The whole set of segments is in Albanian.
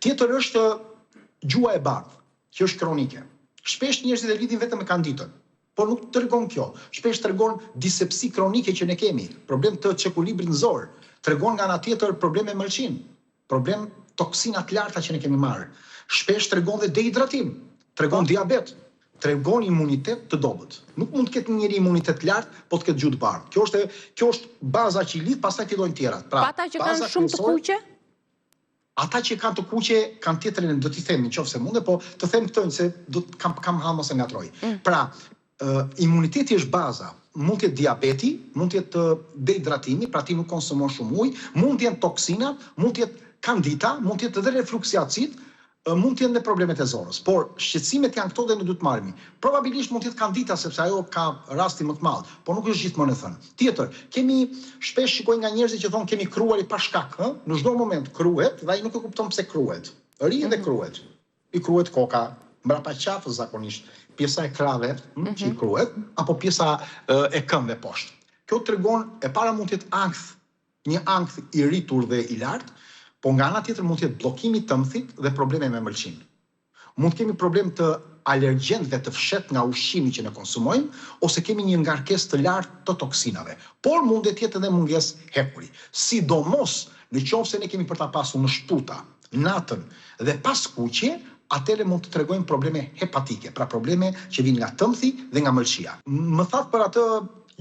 Tjetër është gjuha e bardhë, që është kronike. Shpesh njerëzit e lidhin vetëm me kandidën. Por nuk tregon kjo. Shpesh tregon dispepsi kronike që ne kemi, problem të çekuilibrit në zorrë. Tregon nga ana tjetër probleme me mëlçinë, problem toksina të larta që ne kemi marrë. Shpesh tregon dhe dehidratim, tregon diabet, tregon imunitet të dobët. Nuk mund të ketë një njeri imunitet të lartë, po të ketë gjuhë të bardhë. Kjo është kjo është baza që i lidh, pastaj fillojnë tjerat. Pra, ata që kanë shumë të kuqe? Ata që kanë të kuqe kanë tjetër do t'i them në qoftë se munde, po të them këtë se do të kam kam hall mos e ngatërroj. Mm. Pra, imuniteti është baza. Mund të jetë diabeti, mund të jetë dehidratimi, pra ti nuk konsumon shumë ujë, mund të jenë toksinat, mund të jetë kandida, mund të jetë edhe refluksi acid, mund të jenë dhe problemet e zorrës. Por shqetësimet janë këto dhe ne duhet të marremi. Probabilisht mund të jetë kandida sepse ajo ka rastin më të madh, por nuk është gjithmonë e thënë. Tjetër, kemi shpesh shikoj nga njerëzit që thonë kemi kruarje pa shkak, ë? Në çdo moment kruhet dhe ai nuk e kupton pse kruhet. Rri dhe mhm. kruhet. I kruhet koka, mbrapa qafës zakonisht, pjesa e krahëve hm, që i mhm. kruhet, apo pjesa e këmbëve poshtë. Kjo tregon e para mund të jetë ankth Një ankth i rritur dhe i lartë, po nga ana tjetër mund të jetë bllokim i tëmthit dhe probleme me mëlçinë. Mund të kemi problem të alergjentëve të fshehtë nga ushqimi që ne konsumojmë ose kemi një ngarkesë të lartë të toksinave. Por mund të jetë edhe mungesë hekuri. Sidomos në qoftë se ne kemi për ta pasur në shputa, natën dhe pa skuqje, atëherë mund të tregojmë probleme hepatike, pra probleme që vijnë nga tëmthi dhe nga mëlçia. Më thatë për atë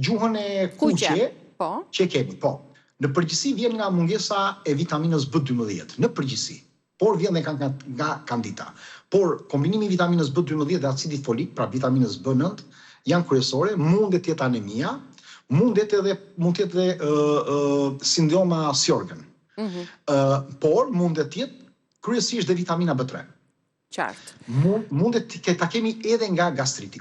gjuhën e kuqe, po. që kemi, po. Në përgjithësi vjen nga mungesa e vitaminës B12, në përgjithësi. Por vjen dhe nga, nga, nga kandida. Por kombinimi i vitaminës B12 dhe acidit folik, pra vitaminës B9, janë kryesore, mundet të jetë anemia, mundet edhe mund të jetë edhe ë ë sindroma Sjogren. Mm -hmm. ë por mundet të jetë kryesisht dhe vitamina B3. Qartë. Mund, mundet të ta kemi edhe nga gastriti.